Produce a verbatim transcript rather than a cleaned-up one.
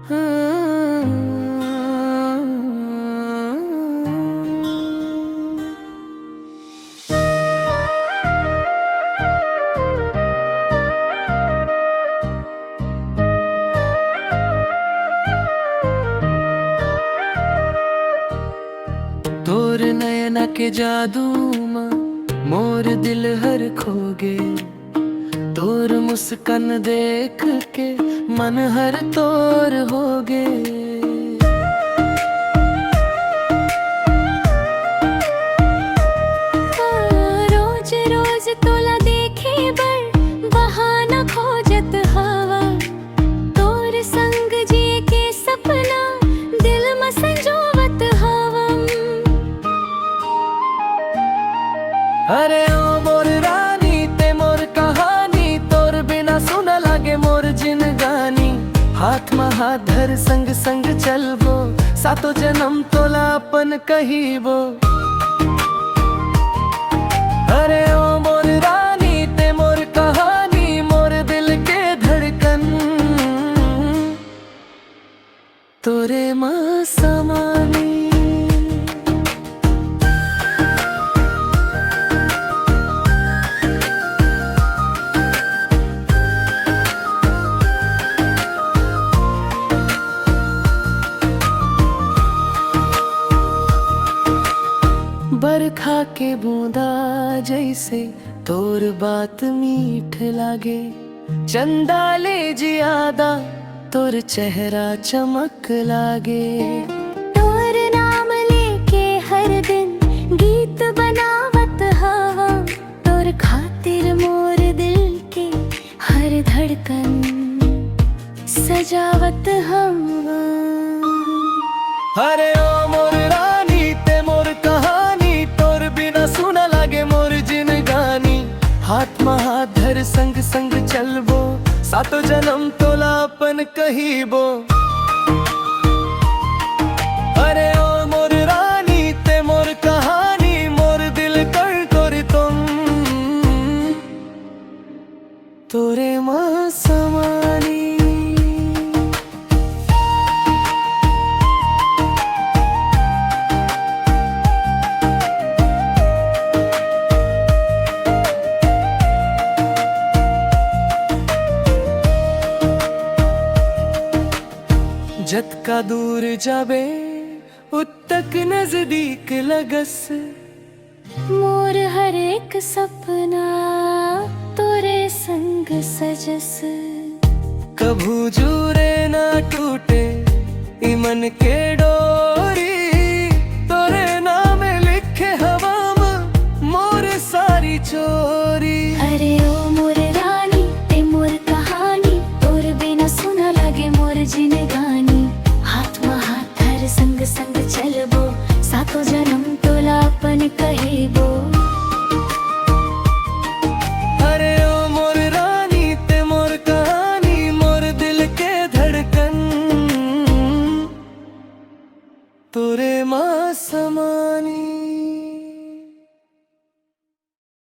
तोर नयना के जादू म मोर दिल हर खो गे। तोर मुस्कान देख के मन हर तोर हो गे। रोज रोज तोला देखे बर बहाना खोजत हवं। तोर संग जिए के सपना दिल म संजोवत हवं। अरे ओ मोर रानी, ते मोर कहानी, तोर बिना सुना लागे मोर जिनगानी। हाथ म हाथ धर संग संग चलबो, सातो जन्म तोला अपन कहिबो। अरे ओ मोर रानी, ते मोर कहानी, मोर दिल के धड़कन, तोरे म समानी। बरखा के बूंदा जैसे तोर बात मीठ लागे, चंदा ले जियादा तोर चेहरा चमक लागे। तोर नाम लेके हर दिन गीत बनावत हवं, तोर खातिर मोर दिल के हर धड़कन सजावत हवं। अरे ओ मोर रानी, ते मोर कहानी, तोर बिना सुना लागे मोर जिनगानी। हाथ म हाथ धर संग संग चलबो, सातो जन्म तोला अपन कहिबो। अरे ओ मोर रानी, ते मोर कहानी, मोर दिल कर तोरी तुम, तोरे म समानी। जतका दूर जाबे, उतक नजदीक लगस। मोर हर एक सपना तोरे संग सजस। कभू जुरे ना टूटे ई मन के डोरी, तोरे नाम लिखे हवा म मोर सारी चोरी।